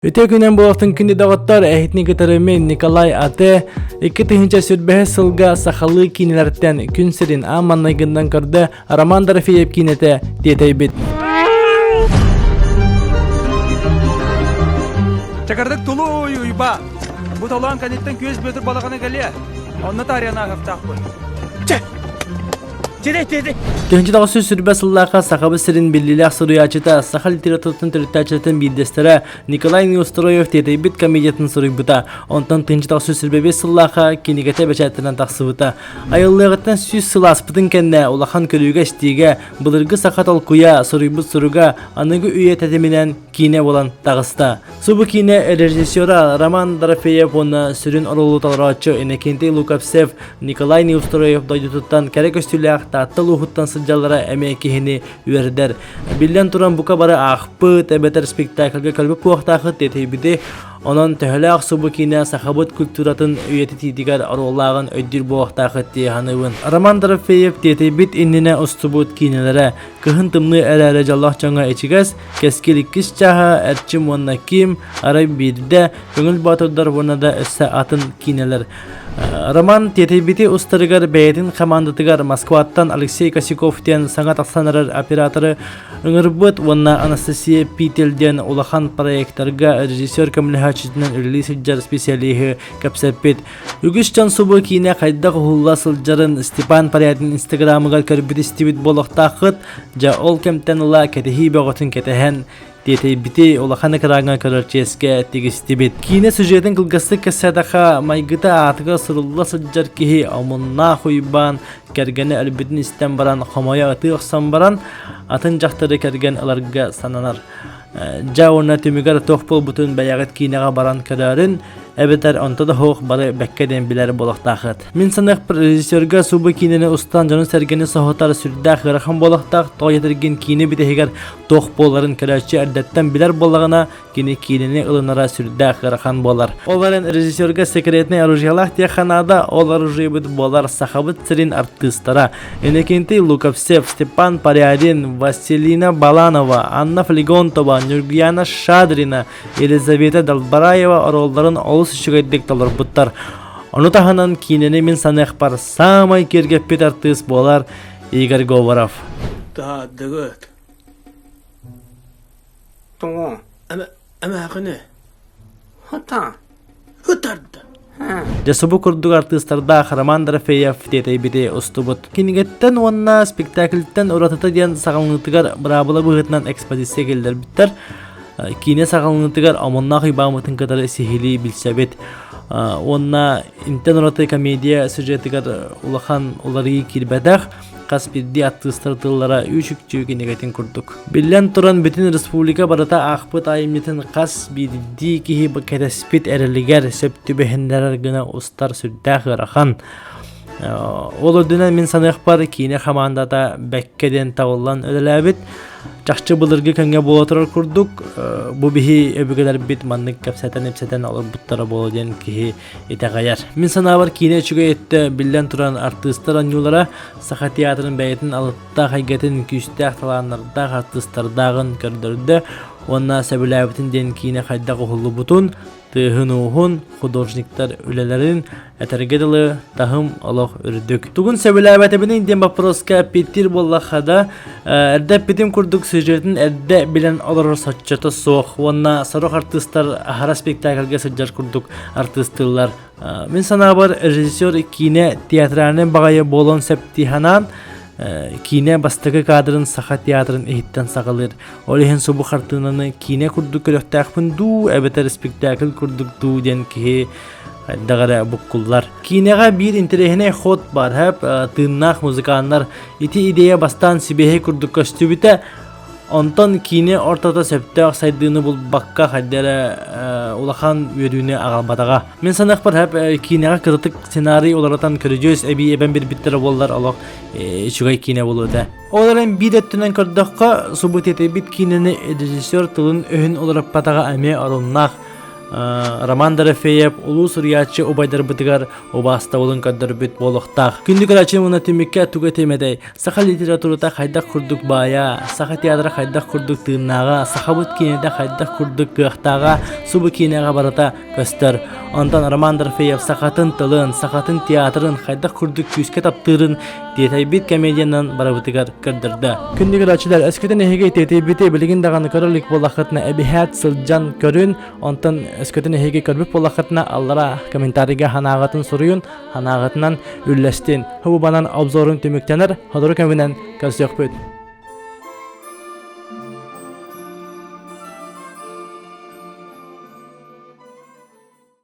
Үтүө күнэн буолуохтун күндү доҕоттор, эһитини кытары мин Николай Ате 2025 сылга сахалыы киинэлэртэн күн сирин аан маҥнайгыннан көрдө Роман Дорофеев киинэтэ тиэтэйбит. Чакырдык тулуй уйба. Бу толоон кэнниттэн күөс Бүөтүр балаҕана кэлиэ. Онно таарыйан ааһыахтаахпын. Чэ! 1920 сыллаахха Сахабыт сирин биллиилээх суруйааччыта, саха литературатын төрүттээччилэртэн биирдэстэрэ Николай Неустроев тиэтэйбит комедиятын суруйбута. Онтон 1925 сыллаахха кинигэтэ бэчээттэнэн тахсыбыта. Айыллыаҕыттан сүүс сыл ааспытын кэннэ улахан көрүүгэ-истиигэ былыргы саха толкуйа, суруйбут суруга аныгы үйэ тэтиминэн киинэ буолан таҕыста. Субу киинэ режиссера Роман Дорофеев уонна сүрүн оруолу толорооччу Иннокентий Луковцев Николай Неустроев дойдутуттан кэрэ көстүүлээх Таатта улууһуттан сылдьаллара эмиэ киһини үөрдэр. Биллэн туран бука бары аахпыт эбэтэр спектакльга көрбүт куохтаахыт тиэтэйбити, онон төһөлөөх субу киинэ сахабыт культуратын үйэтитиитигэр оруоллааҕын өйдүүр буолуохтаахыт дии саныыбын. Роман Дорофеев тиэтэйбит иннинэ устубут киинэлэрэ Кыһын тымныы эрээри дьоллоох дьоҥҥо ичигэс, Кэскил иккис чааһа, Эрчим уонна Ким, Арай биирдэ, Көҥүл Боотурдар уонна да өссө атын киинэлэр. Роман тиэтэйбити устарыгар бэйэтин хамаандатыгар Москваттан Алексей Косяков диэн саҥа тахсан эрэр операторы ыҥырбыт уонна Анастасия Питель диэн улахан проектарга режиссер көмөлөһөөччүтүнэн үлэлии сылдьар специалиһы кэпсэппит. Үгүс дьон субу киинэ хайдах уһулла сылдьарын Степан Порядин инстаграмыгар көрбүт-истибит буолуохтааххыт. Дьэ, ол кэмтэн ыла кэтэһии бөҕөтүн кэтэһэн, тиэтэйбити улахан экраҥҥа көрөр чиэскэ тигистибит. Киинэ сюжетын кылгастык кэпсээтэххэ, майгыта аатыгар сурулла сылдьар киһи омуннаах Уйбаан кэргэнэ өлбүтүн истэн баран хомойо ытыы охсон баран, атын дьахтары кэргэн ыларга сананар. Дьэ уонна түмүгэр туох буолбутун бэйэҕит киинэҕэ баран көрөөрүн, эбэтэр онто да суох бары бэккэ диэн билэр буолуохтаахыт. Мин саныахпар режиссерга субу киинэни устан дьону-сэргэни соһутар сүрдээх ыарахан буолуохтаах, тоҕо диэтэргин киинэ бүтэһигэр туох буоларын көрөөччү эрдэттэн билэр буоллаҕына, кини киинэни ылынара сүрдээх ыарахан буолар. Ол эрэн режиссерга секретнэй оружиелаах диэххэ наада, ол оружиебыт буолар Сахабыт сирин артыыстара. Иннокентий Луковцев, Степан Порядин, Василина Баланова, Анна Флегонтова, Нюргуяна Шадрина, Елизавета Далбараева оруолларын олус үчүгэйдик толорбуттар. Ону таһынан киинэни мин саныахпар саамай киэргэппит артыыс буолар Игорь Говоров. Таһаардыгыт. Тоҕо? Эмээхини. Хата. Ытарда. Дьэ субу курдук артыыстардаах Роман Дорофеев тиэтэйбити устубут. Кинигэттэн уонна спектакльтэн уратыта диэн саҕаланыытыгар быраабыла быһыытынан экспозиция киллэрбиттэр. Киинэ саҕаланыытыгар омуннаах Уйбааммытын кытары сиһилии билсэбит. Уонна интэн ураты комедия сюжетыгар улахан уларыйыы киирбэтэх. Хас биирдии артыыстар тыллара үчүкчү кинигэтин курдук. Биллэн туран, бүтүн республика барыта аахпыт айымньытын хас биирдии киһи кэтэспит эрэлигэр сөп түбэһиннэрэр гына устар сүрдээх ыарахан. Ол үрдүнэн мин саныахпар киинэ хамаандата бэккэ диэн табыллан үлэлээбит. Чахчы былыргы кэмҥэ буола турар курдук, бу биһи өбүгэлэрбит маннык кэпсэтэн-ипсэтэн олорбуттара буолуо диэн киһи итэҕэйэр. Мин санаабар киинэ үчүгэй өттө биллэн туран артыыстар оонньуулара Саха театрын бэйэтин алыптаах эйгэтин күүстээх талааннардаах артыыстардааҕын көрдөрдө уонна сөбүлээбитин диэн киинэ хайдах уһуллубутун, тыаһын-ууһун, художниктар үлэлэрин этэргэ дылы таһым олох үрдүк. Тугун сөбүлээбэтэбиний диэн боппуруоска эппиэттиир буоллахха да, эрдэ эппитим курдук сюжетын эрдэ билэн олорор соччото суох уонна сорох артыыстар аһара спектакльга сылдьар курдук артыыстыыллар. Мин санаабар режиссер киинэ театральнай баҕайы буолуон сөп дии санаан, киинэ бастакы кадрын Саха театрын иһиттэн саҕалыыр. Ол иһин субу хартыынаны киинэ курдук көрүөхтээхпин дуу, эбэтэр спектакль курдук дуу диэн киһи хайдах эрэ буккуллар. Киинэҕэ биир интэриэһинэй ход баар, һэп тыыннаах музыканнар ити идея бастаан сибиэһэй курдук көстүбүтэ, онтон киинэ ортото сөптөөх сайдыыны булбакка хайда эрэ улахан үөрүүнү аҕалбатаҕа. Мин саныахпар һэп киинэҕэ кыратык сценарий уларытан көрүдьүөс эбии эбэн биэрбиттэрэ буоллар олох үчүгэй киинэ буолуо этэ. Ол эрэн биир өттүнэн көрдөххө, субу тиэтэйбит киинэни режиссер тылын-өһүн уларыппатаҕа эмиэ оруннаах. Роман Дорофеев улуу суруйааччы убайдарбытыгар убаастабылын көрдөрбүт буолуохтаах. Күндү көрөөччү уонна түмүккэ тугу этиэмэтэй? Саха литературата хайдах курдук баайа, саха театра хайдах курдук тыыннааҕа, сахабыт киинэтэ хайдах курдук кыахтааҕа субу киинэҕэ барыта көстөр. Онтон Роман Дорофеев сахатын тылын, сахатын театрын хайдах курдук күүскэ таптыырын тиэтэйбит комедиянан барыбытыгар көрдөрдө. Күндү көрөөччүлэр, өскөтүн эһиги тиэтэйбити билигин даҕаны көрө илик буоллаххытына эбиһээт сылдьан көрүн, онтон өскөтүн эһиги көрбүт буоллаххытына аллара комментарийга санааҕытын суруйун, санааҕытынан үллэстин. Бу банан обзорун түмүктэнэр, сотору кэминэн көрсүөхпүт.